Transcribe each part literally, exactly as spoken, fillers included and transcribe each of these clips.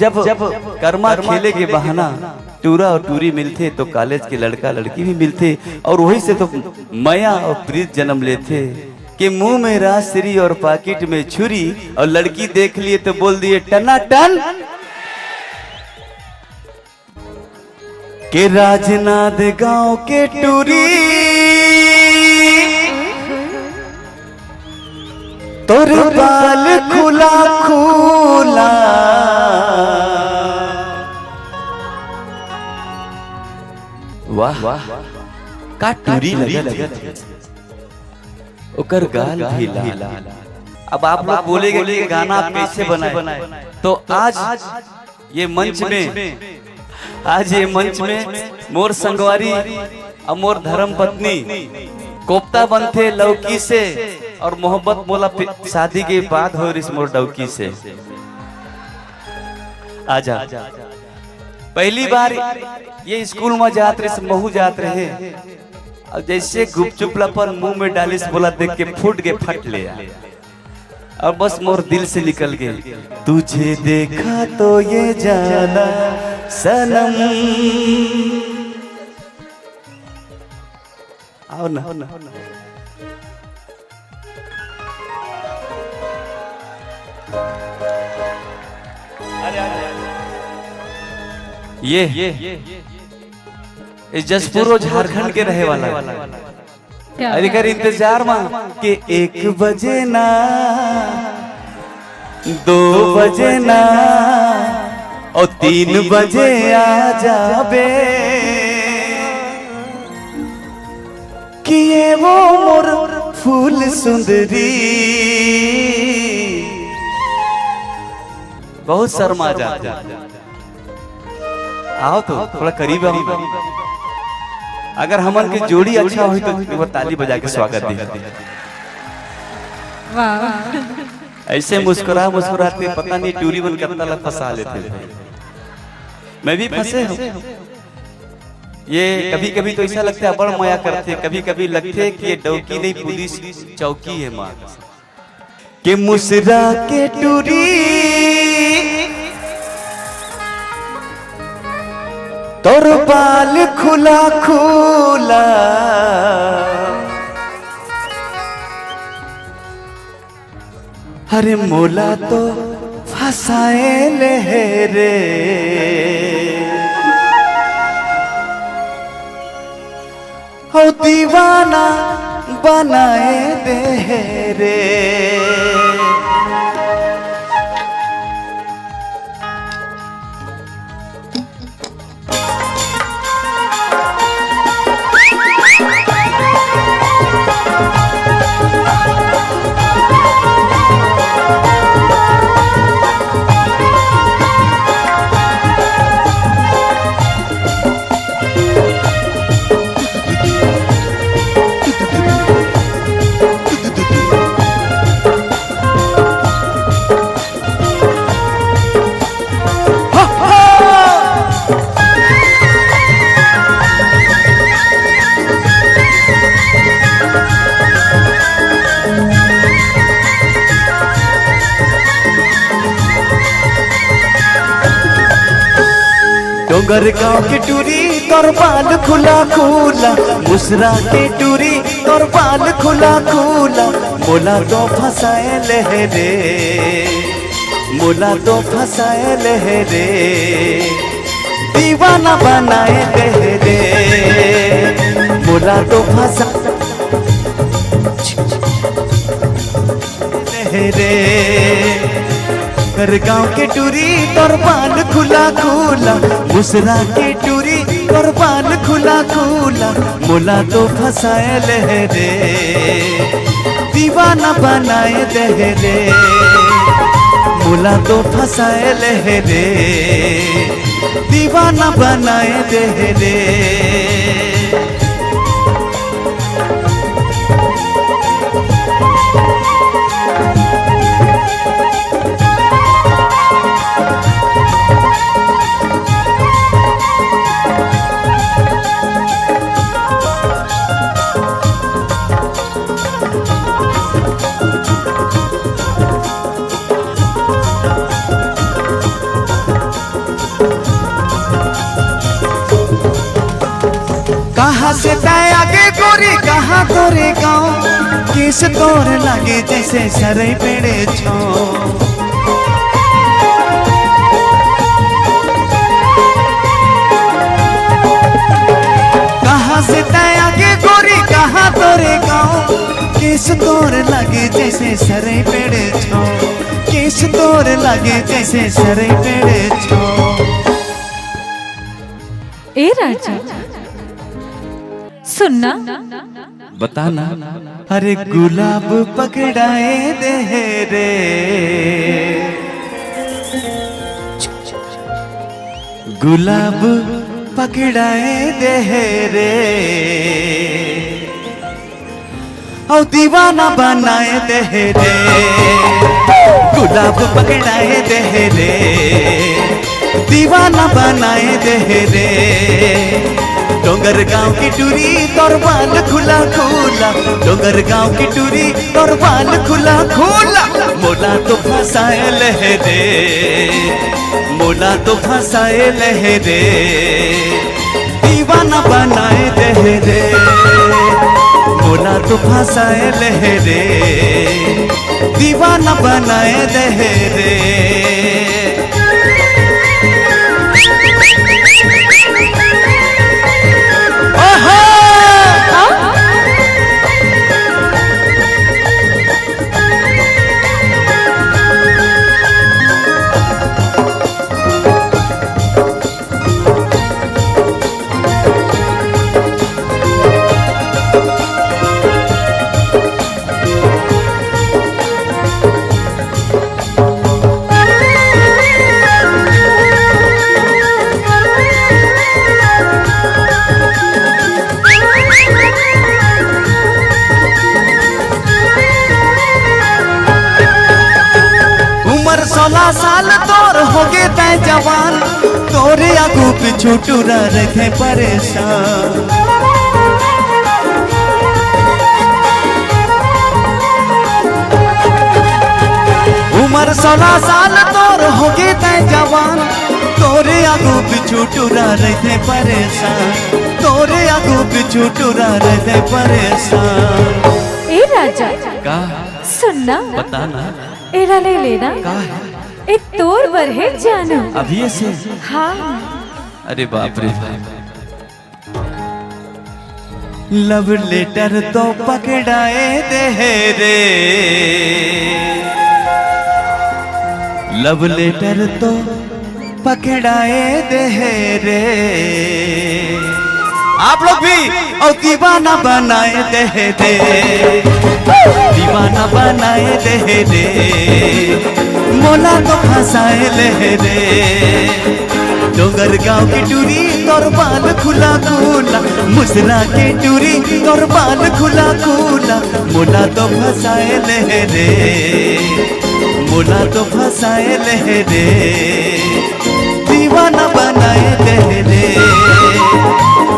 जब करमा खेले के बहाना टूरा और टूरी मिलथे, तो कॉलेज के लड़का लड़की भी मिलथे, और वही से तो मया और प्रीत जन्म लेथे। के मुंह में राजश्री और पाकिट में छुरी, और लड़की देख लिए तो बोल दिए टना टन। के राजनांद गांव के टूरी, तोर बाल खुला खुला। वाह, का टूरी लगत हे। ओकर गाल भी लाल। अब आप लोग बोलेंगे कि गाना आप कैसे बनाए, तो आज ये मंच में, आज ये मंच में मोर संगवारी और मोर धर्म पत्नी कोफ्ता बनथे लौकी से, और मोहब्बत मोला पे-, शादी के बाद हो रिस मोर डौकी से। आजा, पहली बार ये स्कूल में जात रहे, महू जात रहे, और जैसे गुपचुप ला अपन मुंह में डालिस, बोला देख के फूट के फट ले आ। और बस मोर दिल से निकल गए, तुझे देखा तो ये जाना सनम। आओ ना। ये, ये जसपुर, झारखंड के रहे वाला है। क्या? अरे कर इंतजार में कि एक बजे ना, दो बजे ना, और तीन बजे आ जाबे, कि ये वो मोर फूल सुंदरी। बहुत शर्मा जाते। आओ तो थोड़ा करीब आओ। अगर हमन के जोड़ी अच्छा होई तो एक बार ताली बजा के स्वागत दे। वाह। ऐसे मुस्कुरा मुस्कुरा के पता नहीं टूरी मन कतना ला फंसा लेथे। मैं भी फंसे हूँ। ये कभी कभी तो ऐसा लगता है बड़ मया करथे, कभी कभी लगथे कि ये डौकी नहीं, पुलिस चौकी है माँ। के मुसरा के टूरी, तोर बाल खुला खुला। अरे मोला तो फंसाए ले हे रे, हो दीवाना बनाए दे हे रे। डोंगर गांव के टूरी, तोर बाल खुला खुला, मुसरा के टूरी, तोर बाल खुला खुला, मोला तो फंसाए ले हे रे, मोला तो फंसाए ले हे रे, दीवाना बनाए ले हे रे, मोला तो फंसा ले हे रे। कर गांव के टूरी, तोर बाल खुला खुला, मुसरा के टूरी, तोर बाल खुला खुला, मोला तो फंसाए ले हे रे, दीवाना बनाए दे हे रे, मोला तो फंसाए ले हे रे, दीवाना बनाए दे हे रे। से तय आगे गोरी कहाँ तोरे गाँव, केस तोर लागे जैसे सरई पेड़े छाँव। कहाँ से तय आगे गोरी कहाँ तोरे गाँव, केस तोर लागे जैसे सरई पेड़े छाँव, केस तोर लागे जैसे सरई पेड़े छाँव। ए राजा, सुनना। बताना। अरे गुलाब पकड़ाए दे रे, गुलाब पकड़ाए दे रे, औ दीवाना बनाए दे रे, गुलाब पकड़ाए दे रे, दीवाना बनाए दे रे। डोंगर गाँव की टूरी तोर बाल खुला खुला, डोंगर गाँव की टूरी तोर बाल खुला खुला, मोला तो फंसाए ले रे, मोला तो फंसाए ले रे, दीवाना बनाए दे रे, मोला तो फंसाए ले रे, दीवाना बनाए दे रे। ओहो! उमर सोलह साल तोर होगे तैं जवान, तोरे आगू पीछू टूरा रखे परेशान। उमर सोलह साल तोर होगे तैं जवान, तोरे आगू पीछू टूरा रखे परेशान, तोरे आगू पीछू टूरा रखे परेशान। ए राजा, का? सुनना। बताना। एला ले लेना। का है? ए तोर बर हे जानू। अभी से? हाँ। अरे बाप रे बाप। लव लेटर तो पकड़ाए दे रे, लव लेटर तो पकड़ाए दे रे। आप लोग भी, और दीवाना बनाए दे रे, दीवाना बनाए दे रे, मोला तो फंसाए ले रे। डोंगर गांव की टूरी तोर बाल खुला खुला, मुसरा के टूरी तोर बाल खुला खुला, मोला तो फंसाए ले रे, मोला तो फंसाए ले रे। दीवाना बनाए दे रे,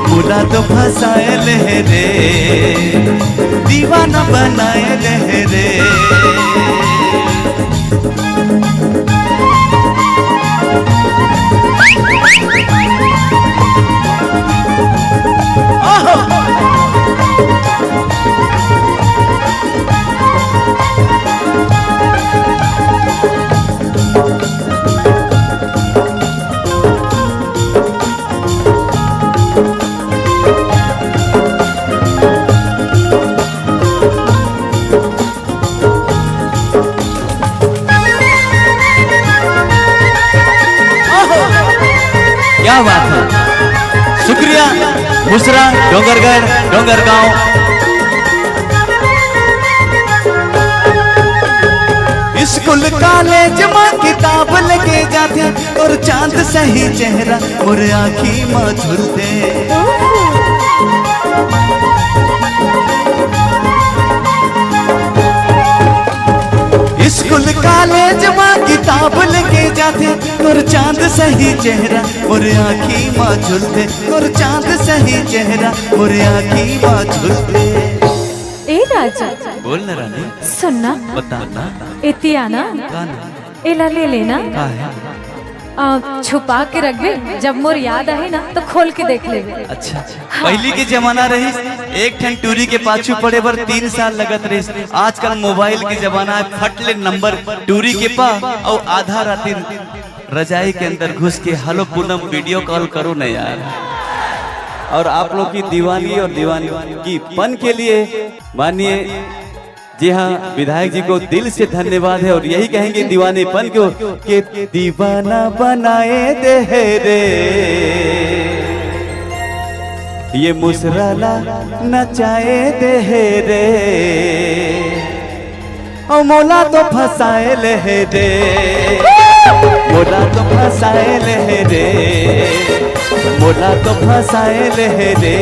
मोला तो फंसाए ले रे, दीवाना बनाए दे रे। क्या बात है, शुक्रिया मुसरा, डोंगरगढ़, डोंगरगांव। स्कूल कॉलेज में किताब लेके जाते, तोर चांद सही चेहरा मोर आँखी म झुलते। स्कूल कॉलेज म किताब लेके जाते, तोर चांद सही चेहरा मोर आँखी म झुलते, तोर चांद सही चेहरा मोर आँखी म झुलते। ए राजा, बोल ना रानी। सुनना। बता ना। एती आना। का ना? एला ले लेना। का है? आ, छुपा के रखबे, जब मोर याद आही ना तो खोल के देख लेबे। अच्छा, पहली के जमाना रहिस, एक ठन टूरी के पाछू पड़े बर तीन साल लगत रहिस। आजकल मोबाइल के जमाना है, फट ले नंबर टूरी के पा अउ आधा राती रजाई के अंदर घुस के, "हेलो पूनम, वीडियो कॉल करो ना यार।" और आप लोग की दीवानगी और दीवानगीपन के लिए माननीय, जी हाँ, विधायक जी को दिल से धन्यवाद है और यही कहेंगे दीवानेपन को कि दीवाना बनाए दे हे रे, ये मुसरा ला नचाए दे हे रे, ओ मोला तो फसाए ले हे रे, मोला तो फसाए ले हे रे, मोला तो फसाए ले हे रे,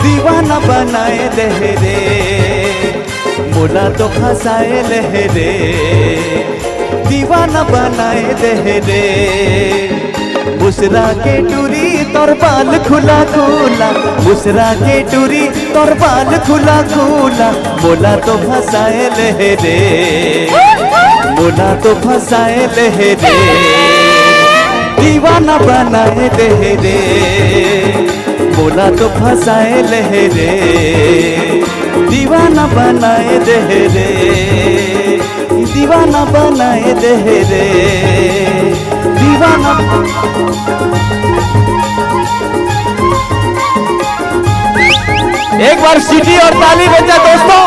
दीवाना बनाए दे हे रे, मोला तो फसाए ले हे रे, दीवाना बनाए दे हे रे। मुसरा के टूरी तोर बाल खुला खुला, मुसरा के टूरी तोर बाल खुला खुला, मोला तो फसाए ले हे रे, मोला तो फसाए ले हे रे, दीवाना बनाए दे हे रे, मोला तो फसाए ले हे रे, दीवाना बनाए दे हे रे, दीवाना बनाए दे हे रे, दीवाना। एक बार सीटी और ताली बजा दोस्तों।